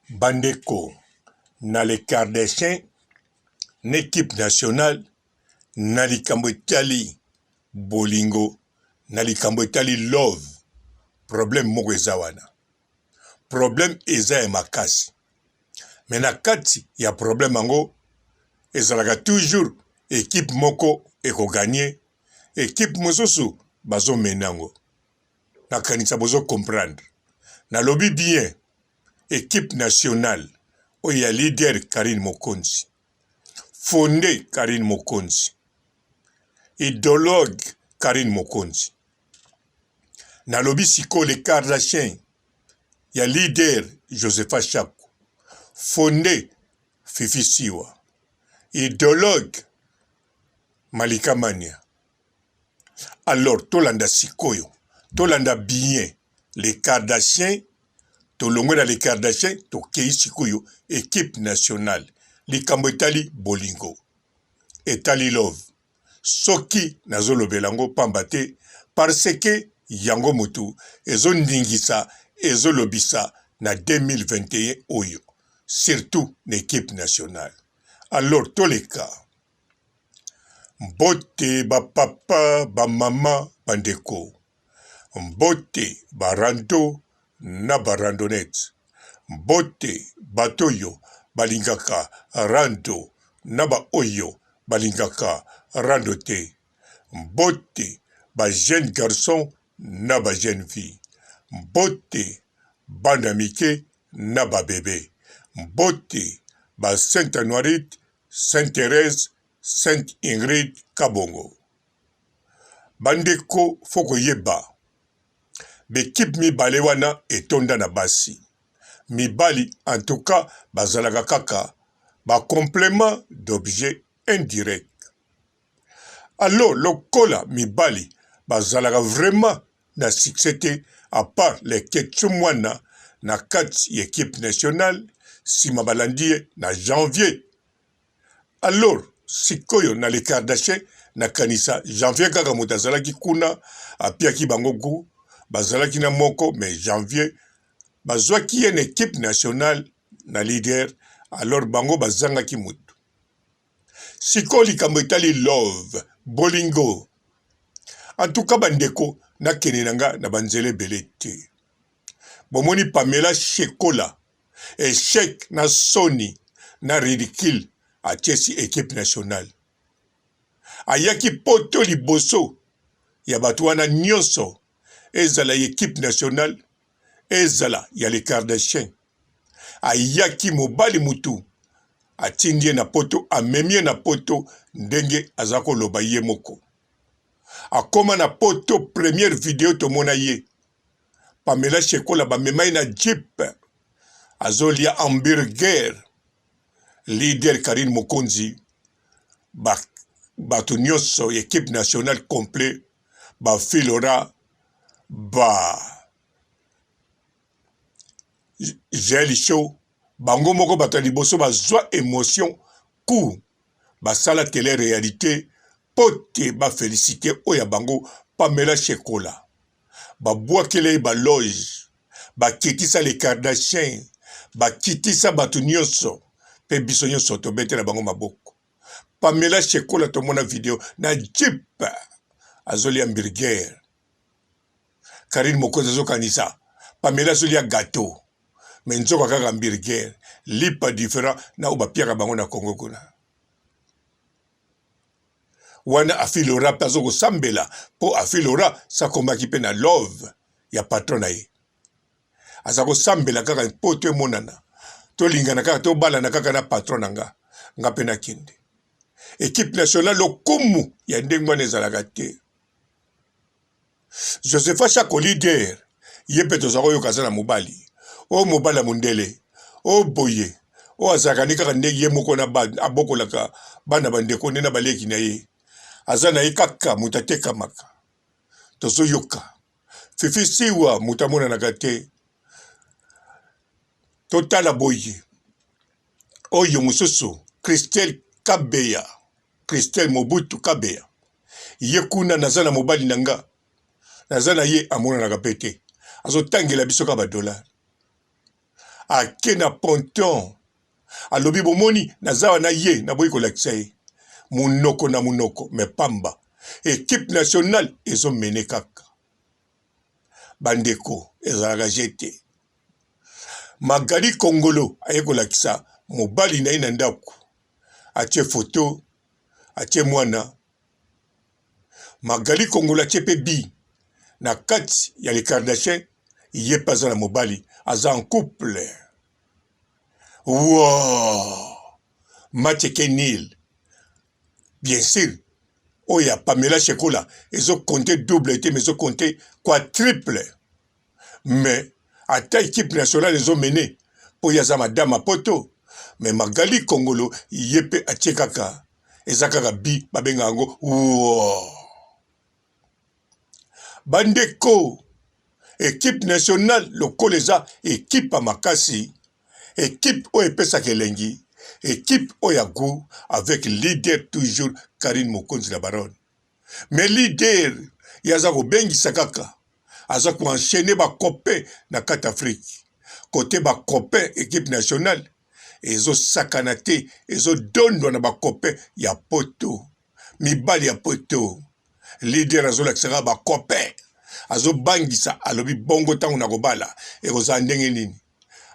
Bandeko na le Kardashian na equipe nationale na likambo etali bolingo na likambo etali love problème moko eza wana problème eza ya makasi me na kati ya problème yango ezalaka toujours equipe moko ekoganye equipe mosusu bazomena yango nakanisa bozo comprendre nalobi bien equipe nationale oyo ya leader Carine Mokonzi fonde Carine Mokonzi idologue Carine Mokonzi nalobi sikoyo le Kardashian ya leader Josepha Shako fonde Fifi Siwa idologue Malika Mania Alors tolanda sikoyo, tolanda bien les Kardashiens, tolongwe na les Kardashiens tokeyi sikoyo equipe nationale. Likambo etali bolingo, etali love. Soki nazolobela yango pamba te parce que yango mutu ezoningisa ezolobisa na 2021 oyo surtout na equipe nationale. Alors toleka. Mbote ba papa, ba mama, ba ndeko. Mbote ba rando na ba randonnettes. Mbote bato oyo balingaka rando na ba oyo balingaka rando te. Mbote ba jeunes garçons na ba jeunes filles. Mbote bana mike na ba bebes. Mbote ba Saint Anuarite Sainte Therèse, Sainte Ingrid Kabongo. Bandeko fo koyeba b'equipe mibale wana etonda na basi. Mibali en tout cas bazalaka kaka ba complement d'objet indirect. Alors lokola mibali bazalaka vraiment na succès te à part Leketchou Mwana na kati ya equipe nationale sima balandi ye na janvier alors sikoyo na les Kardashian nakanisa janvier kaka moto azalaki kuna apiaki bango gout bazalaki na moko mais janvier bazwaki ye na equipe nationale na leader alors bango bazangaki moto Sikoyo likambo etali love, bolingo. En tout cas ba ndeko nakende na nga na ba nzela ebele te. Bomoni Pamela Shekola echec na soni na ridicule atiesi equipe nationale. Ayaki poto liboso ya bato wana nyonso ezala ya equipe nationale ezala ya les Kardashian. Ayaki mobali mutu atindi ye na poto amemi ye na poto ndenge aza koloba ye moko akoma na poto première video tomona ye Pamela Shekola bamema ye na jeep azolia hamburger leader Karine Mokonzi ba bato nyonso equipe nationale complet ba Filora ba Jael Show bango moko bato ya liboso bazwa emotion coup basala tele realite mpo te ba felicite oyo ya bango Pamela Shekola babwakela ye ba loge bakitisa les Kardashian bakitisa bato nyonso mpe biso nyonso tobetela bango maboko Pamela Shekola tomona video na jeep azolia hamburger Carine Mokonzi azokanisa Pamela azolia gateau mais nzoka kaka hamburger lipa different na oyo bapiaka bango na Congo kuna wana afilora mpe azokosambela mpo afilora sakomaki mpe na love ya patron na ye aza kosambela kaka mpo to emonana tolingana kaka tobalana kaka na patron na nga nga mpe nakende ekipe nationale lokumu ya ndenge wana ezalaka te Josepha Shako leader ye mpe toza koyoka aza na mobali oyo mobali ya mondele oyo boye oyo azalaka nde kaka nde ye moko na abokolaka bana bandeko nde na baleki na ye aza na ye kaka moto atekamaka tozoyoka Fifi Siwa moto amonanaka te totala boye oyo mosusu Christelle Kabeya Christelle Mobutu Kabeya ye kuna naza na mobali na nga naza na ye amonanaka pe te azotangela biso kaka ba dollars. Ake na ponton alobi bomoni naza wana ye naboyi kolakisa ye munoko na munoko mais pamba equipe nationale ezo mene kaka bandeko ezalaka je te Magali Kongolo aye kolakisa mobali na ye na ndako atie foto atie mwana Magali Kongolo atie pe bi na kati ya le Kardashian ye pe aza na mobali aza en couple Wooh match eke nil bien sur oyo ya Pamela Shekola ezo compter double te mais ezo compter quadruple mais ata equipe nationale ezo mener po ye aza madame ya poto mais Magali Kongolo ye pe atie kaka eza kaka bi babenga yango wooh bandeko equipe nationale lokola eza equipe ya makasi equipe oyo epesaka elengi equipe oyo ya gout avec leader toujours Carine Mokonzi la baronne mais leader ye aza kobengisa kaka aza ko enchaîner ba copains na kati Afrique kote ba copains equipe nationale ezosakana te ezodondwa na ba copains ya poto mibali ya poto leader azolakisa kaka ba copains azobangisa alobi bongo ntango nakobala ekozala ndenge nini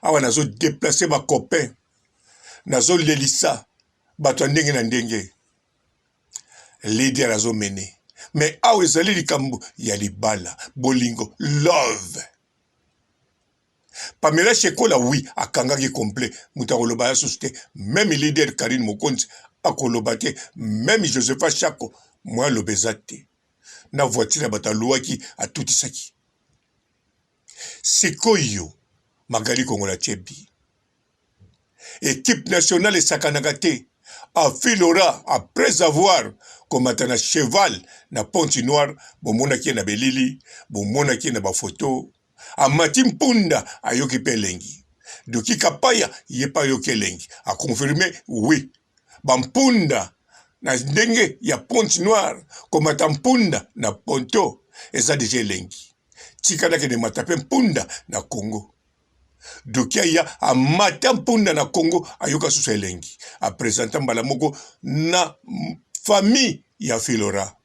awa nazo deplace ba copains nazolelisa bato ya ndenge na ndenge leader azo mene mais awa ezali likambo ya libala bolingo love Pamela Shekola oui akangaki complet moto akoloba ya susu te meme leader Karine Mokonzi akoloba te meme Josepha Shako mwa aloba eza te na voiture ya bato aluwaki atutisaki sikoyo Magali Kongola Chebi Equipe nationale esakanaka te. Afilora après avoir komata na cheval na Ponte Noire, bomonaki ye na belili, bomonaki ye na ba photo. Amati mpunda ayoki pe elengi. Doki Kapaya ye pe ayoki elengi, a confirme oui. Ba mpunda na ndenge ya Ponte Noire, komata mpunda na ponto eza deja elengi. Tika nakende mata pe mpunda na Congo. Doki aya amata mpunda na Congo ayoka susu elengi apresenta mbala moko na famille ya Filora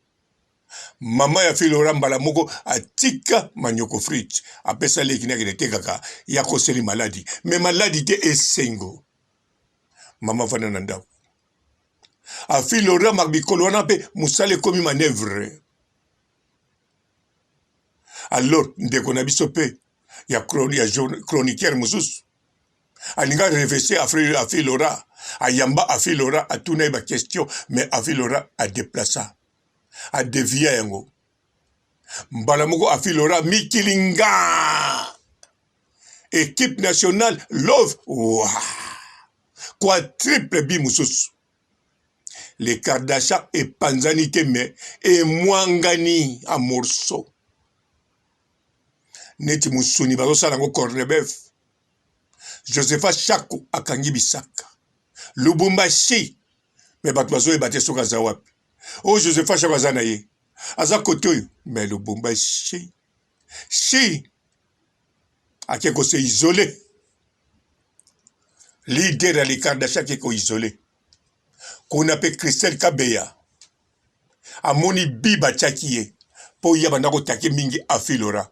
mama ya Filora mbala moko atika manioko frite apesa leki nakende tekaka ya koseli maladi me maladi te esengo mama vanda na ndako afilora mikolo wana mpe mosala ekomi manevre alors ndeko na biso mpe ya, ya chroniqueur mosusu alinga revese afi lora ayamba afi lora atuna ye baquestion mais afi lora adeplaça adevia yango mbala moko afi lora mikili nga equipe nationale love wa kwa triple bi mosusu le Kardashian epanzani te mais emwangani a morceau neti musuni bazosala yango cornebef Josepha Shako akangi bisaka Lubumbashi me bato bazoyeba te soki aza wapi oyo Josepha Shako aza na ye aza kote oyo me Lubumbashi shi ake kose isole leader ya les Kardashian ake ko isole kuna pe Christelle Kabeya amoni bi batiaki ye mpo ye abanda kotake mingi Afilora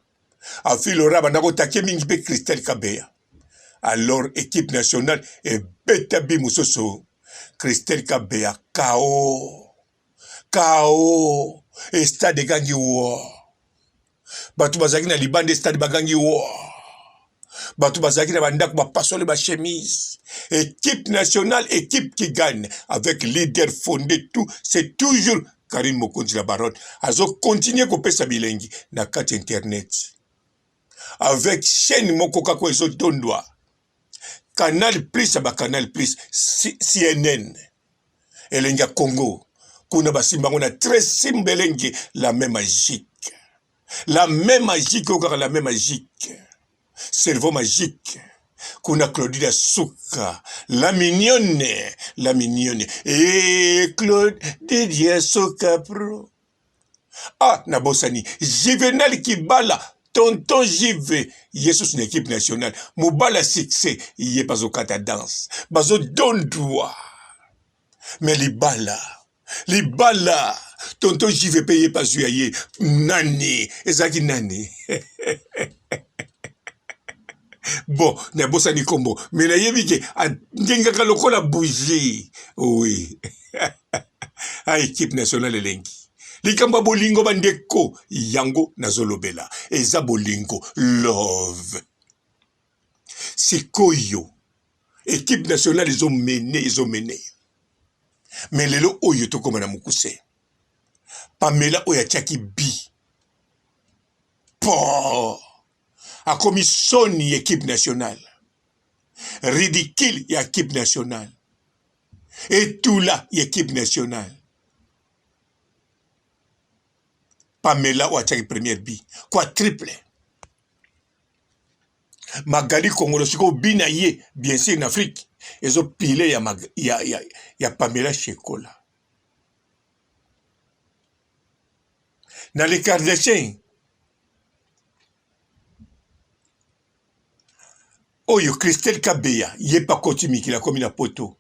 Afilora abanda kotake mingi mpe Christelle Kabeya alors équipe nationale ebeta bi mosusu Christelle Kabeya KO KO estade egangi wo bato bazalaki na libanda estade bagangi wo bato bazalaki na bandako bapasoli bachemise équipe nationale équipe qui gagne avec leader fondé tout c'est toujours karine mokonzi la baronne azokontinue kopesa bilengi na kati internet avec chaîne moko kaka ezodondwa canal plus ya bacanal plus cnn elengi ya congo kuna basimba yango na très simba elengi la main magique la main magique oyo kaka la main magique cerveau magique kuna claudine suka la mignonne la mignonne e claudine suka pro ah nabosani juvenal kibala Tonton JV ye susu na equipe nationale mobali ya succès ye bazokata danse bazodondwa me libala libala tonton JV mpe ye mpe azwi ya ye nani ezalaki nani bon nabosani nkombo me nayebi ke angengaka lokola bougie oui a equipe nationale elengi likambo ya bolingo bandeko yango nazolobela eza bolingo love sikoyo equipe nationale ezomene ezomene me lelo oyo tokóma na mokuse pamela oyo atiaki bi po akomi soni ya equipe nationale ridicule ya equipe nationale etula ya equipe nationale Pamela oyo atiaki première bi kwa triple Magali Kongolo sikoyo bi na ye bien sûr na Afrique ezo pile ya, ya, ya, ya Pamela Shekola na le Kardashian oyo Christelle Kabeya ye mpe akoti mikili akomi na poto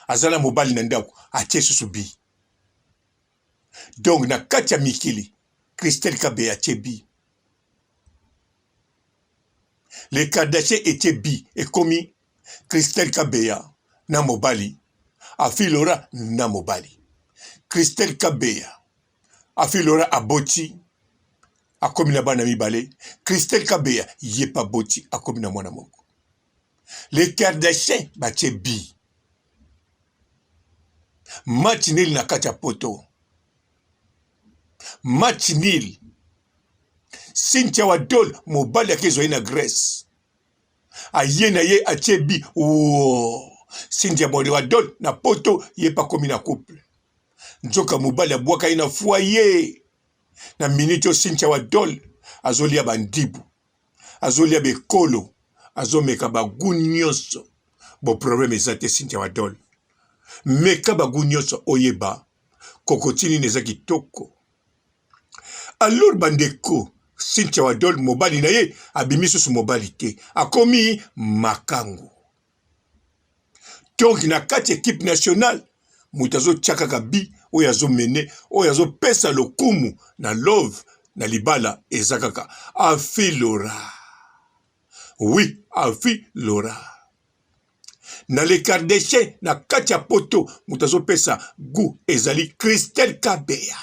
aza na mobali na ndako atie susu bi donc na kati ya mikili Christelle Kabeya atie bi le Kardashian etie bi ekomi Christelle Kabeya na mobali Afi Laura na mobali Christelle Kabeya Afi Laura aboti akomi na bana mibale Christelle Kabeya ye pe aboti akomi na mwana moko les Kardashian batie bi match nil na kati ya poto match nil Cynthia Wadol mobali akezwa ye na Grèce aye na ye atie bi wo Cynthia Wadol na poto ye pe akomi na couple nzoka mobali abwaka ye na foyer na minute oyo Cynthia Wadol azolia bandibu azolia bekolo azomeka bagu nyonso bo problème eza te Cynthia Wadol meka bagu nyonso oyeba kokoti nini eza kitoko alors bandeko Cynthia Wadol mobali na ye abimi susu mobali te akomi makangu donc na kati equipe nationale moto azotia kaka bi oyo azomene oyo azopesa lokumu na love na libala eza kaka afilora oui afilora na le kardecien na kati ya poto moto azopesa gout ezali christelle kabeya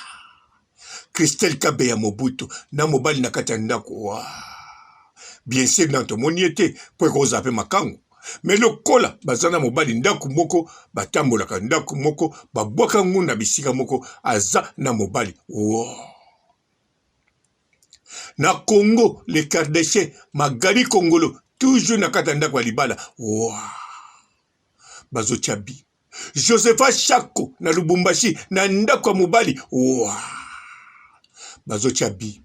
christelle kabeya mobutu na mobali na kati ya ndako wa bien sûr na tomoni ye te mpo ekozala mpe makangu me lokola baza na mobali ndako moko batambolaka ndako moko babwaka ngunda bisika moko aza na mobali wa na Congo le Kardashian Magali Kongolo toujours na kati ya ndako ya libala wa bazotia bi Josepha Shako na Lubumbashi na ndako ya mobali wa bazotia bi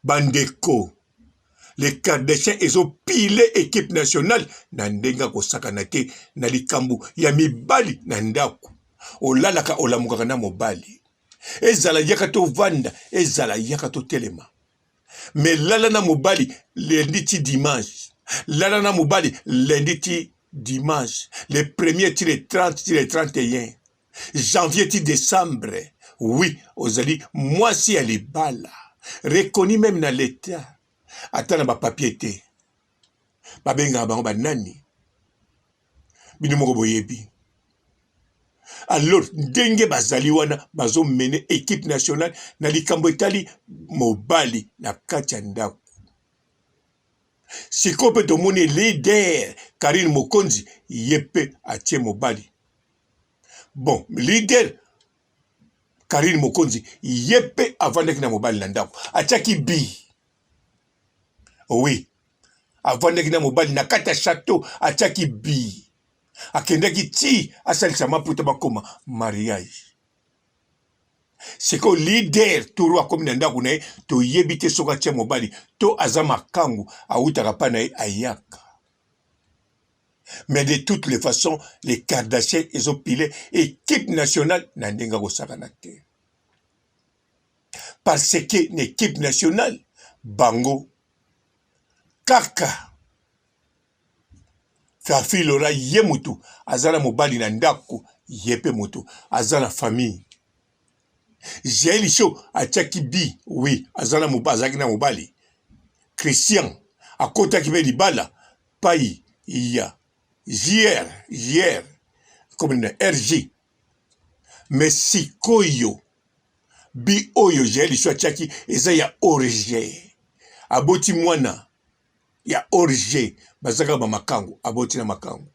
bandeko le Kardashian ezopile equipe nationale na ndenge akosakana te na likambo ya mibali na ndako olalaka olamukaka na mobali ezala yaka tovanda ezala yaka totelema me lala na mobali lundi ti dimanche lala na mobali lundi ti dimanche le premier ti le 30 ti le 31 janvier ti décembre oui ozali mwasi ya libala reconnu meme na l'etat ata na bapapier te babengaka bango banani bino moko boyebi alors ndenge bazali wana bazomene equipe nationale na likambo etali mobali na kati ya ndako sikoyo mpe tomoni leader Karine Mokonzi ye mpe atie mobali bon leader Karine Mokonzi ye mpe avandaki na mobali na ndako atiaki bi oui avandaki na mobali na kati ya chateau atiaki bi akendaki ti asalisa maputa bakoma mariage sikoyo leader toro akomi na ndako na ye toyebi te soki atia mobali to aza makangu awutaka mpa na ye ayaka mais de toutes les façons les Kardashian ezopile équipe nationale na ndenge akosakana te parce que na équipe nationale Bango kaka Fifi Laura ye mutu aza na mobali na ndako ye pe mutu aza na famille. Jael Show atiaki bi oui aza na mobali azalaki na mobali. Christian akotaki pe libala pai ya JR JR comme na RJ mais sikoyo bi oyo Jael Show atiaki eza ya orge aboti mwana ya orge baza kaka ba makangu aboti na makangu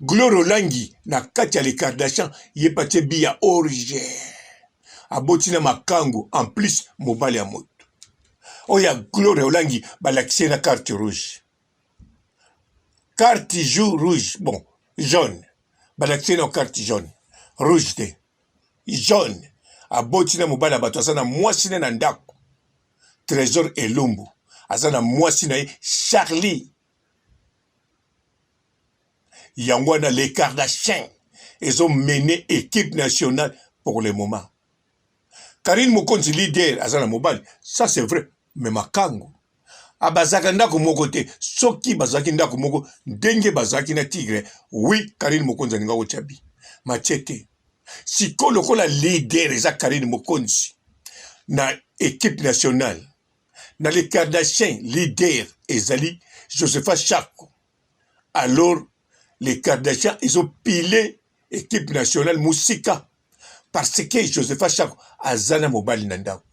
Gloria Olangi na kati ya les Kardashian ye pe atie bi ya orge aboti na makangu en plus mobali ya moto oyo ya Gloria Olangi balakisi ye na carte rouge carte jour rouge bon jaune balakisi ye na carte jaune rouge te jaune aboti na mobali ya bato aza na mwasi ne na ndako Tresor Elumbu aza na mwasi na ye Charlie yango wana les Kardashian ezo mener equipe nationale pour le moment. Karine Mokonzi leader aza na mobali ça c'est vrai mais makangu abazalaka ndako moko te soki bazalaki ndako moko ndenge bazalaki na tigre oui Karine Mokonzi alinga kotya bi matie te sikoyo lokola leader eza Karine Mokonzi na equipe nationale na les Kardashian leader ezali Josepha Chako alors les Kardashian ezo pile equipe nationale musika parce que Josepha Chako aza na mobali na ndako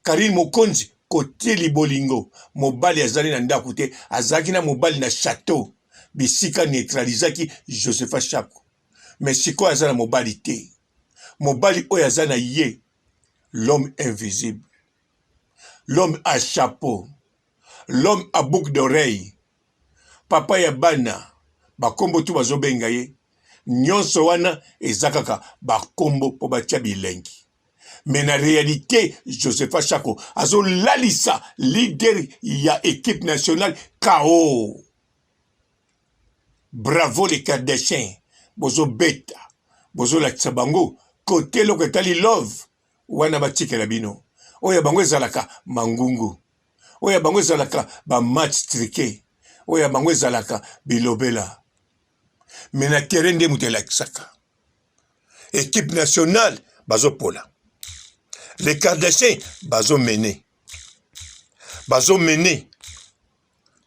Karine Mokonzi kotieli bolingo mobali azali na ndako te azalaki na mobali na chateau bisika neutralizaki Josepha Chako mais sikoyo aza na mobali te mobali oyo aza na ye l'homme invisible l'homme à chapeau l'homme à boucle d'oreille papa ya bana bakombo tu bazobenga ye nyonso wana eza kaka bakombo mpo batia bilengi mais na réalité josepha chako azolalisa leader ya équipe nationale kao bravo les kardashian bozobeta bozolakisa bango kote eloko etali love wana batikela bino oyo ya bango ezalaka mangungu oyo ya bango ezalaka ba match trique oyo ya bango ezalaka bilobela me na terrain nde moto elakisaka equipe nationale bazopola les kardashian bazomene bazomene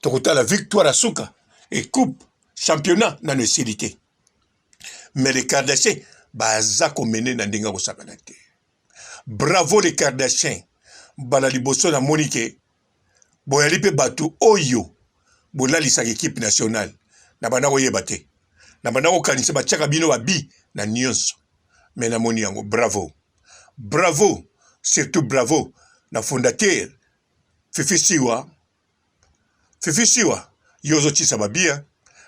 tokotala victoire ya suka e coupe championnat nano esili te mais les kardashian baza komene na ndenge ya kosakana te bravo les kardashian mbala liboso namoni ke boyali mpe bato oyo bolalisaka ekipe nationale na banda koyeba te na banda kokanisa batiaka bino babi na nyonso me namoni yango bravo bravo surtout bravo na fondateur fifi siwa fifi siwa yo ozotisa babia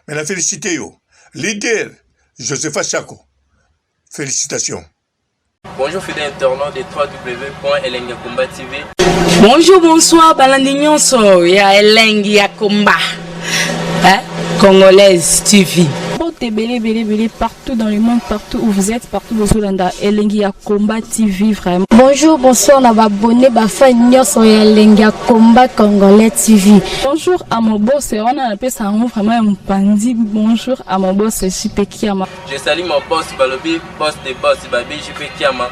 me na felicite yo leader josepha chako félicitation Bonjour fidèles internautes de www.elengiyakomba TV. Bonjour, bonsoir, balandi nyonso ya Elengi ya Komba. Hein? Congolaise TV. Mbote ebele ebele ebele partout dans le monde, partout où vous êtes, partout bozolanda Elengi ya Combat TV vraiment. Bonjour, bonsoir na ba abonné ba fan nyonso ya Elengi ya Combat Congolais TV. Bonjour à mon boss, wana napesa yango vraiment ya mopanzi. Bonjour à mon boss JP Kiama. Je salue mon boss balobi boss de boss babi JP Kiama.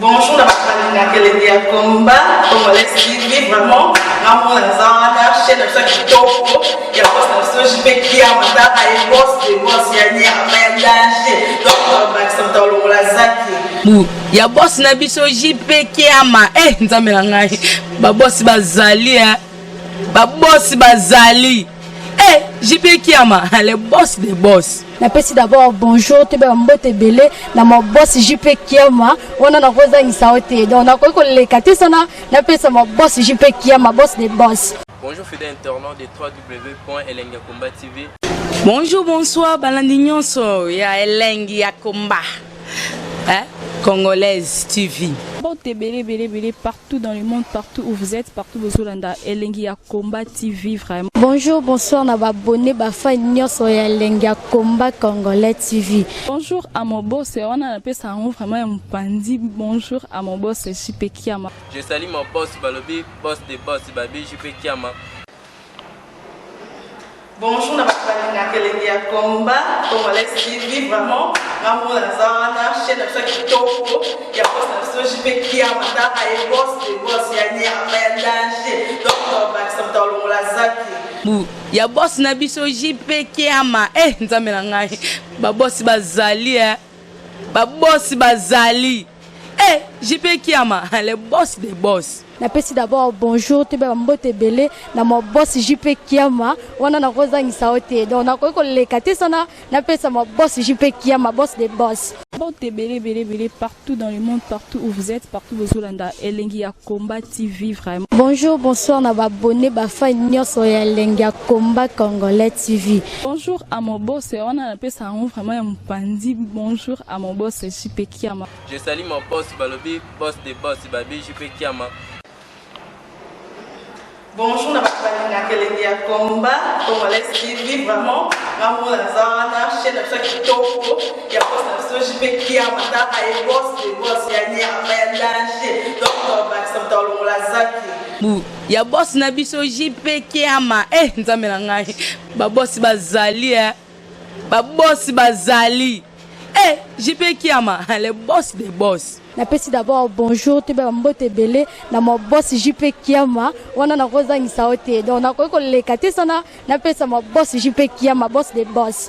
Bonjour na bato balingaka elengi ya combat congolais TV vraiment ngamona naza wana chaîne na biso ya kitoko ya boss na biso JP Kiama tala ye boss de boss ya nyama ya danger donc bakisa moto alongola zaki bu ya boss na biso JP Kiama eh nzambe na ngai ba boss bazali eh ba boss bazali eh JP Kiama le boss de boss napesi d'abord bonjour toyeba mbote ebele na ma boss jp kiama wana nakozangisa yo te donc nakoki koleka te sana napesa ma boss jp kiama boss de boss Bonjour fidèles internautes de www.elengiyakomba TV. Bonjour, bonsoir, balandi nyonso ya Elengi ya Komba. Hein? Congolaise TV. Mbote ebele ebele ebele partout dans le monde, partout où vous êtes, partout bozolanda Elengi ya Combat TV vraiment. Bonjour, bonsoir na ba abonné ba fan nyonso ya Elengi ya Combat Congolais TV. Bonjour à mon boss, wana napesa yango vraiment ya mopanzi. Bonjour à mon boss JP Kiama. Je salue mon boss balobi, boss de boss babi JP Kiama. Bonjour na bato balingaka elengi ya combat congolais TV, vraiment nga moko naza wana, chaîne na biso ya kitoko ya boss na biso JP Kiama, taka ye boss de boss ya nyama ya danger, donc tobakisa moto alongola zaki Bu ya boss na biso JP Kiama. Eh nzambe na ngai, ba boss bazali eh. Ba boss bazali. Eh JP Kiama, le boss des boss. Napesi d'abord bonjour toyeba bambote ebele na ma boss JP Kiama, wana nakozangisa yo te, donc nakoki koleka te sana napesa ma boss JP Kiama, boss de boss. Mbote ebele ebele ebele partout dans le monde, partout où vous êtes, partout bozolanda Elengi ya Combat TV vraiment. Bonjour, bonsoir na ba abonné ba fan nyonso ya Elengi ya Combat Congolais TV. Bonjour à mon boss, wana napesa yango vraiment ya mopanzi. Bonjour à mon boss JP Kiama. Je salue mon boss balobi, boss de boss babi JP Kiama. Bonjour na bato balingaka elengi ya combat congolais TV, vraiment nga moko naza wana, chaîne na biso ya kitoko ya boss na biso JP Kiama, taka ye boss de boss ya nyama ya danger, donc tobakisa moto alongola zaki Bu ya boss na biso JP Kiama. Eh nzambe na ngai, ba boss bazali eh. Ba boss bazali. Eh JP Kiama, le boss des boss. Napesi d'abord bonjour toyeba bambote ebele na ma boss JP Kiama, wana nakozangisa yo te, donc nakoki koleka te sana napesa ma boss JP Kiama, boss de boss.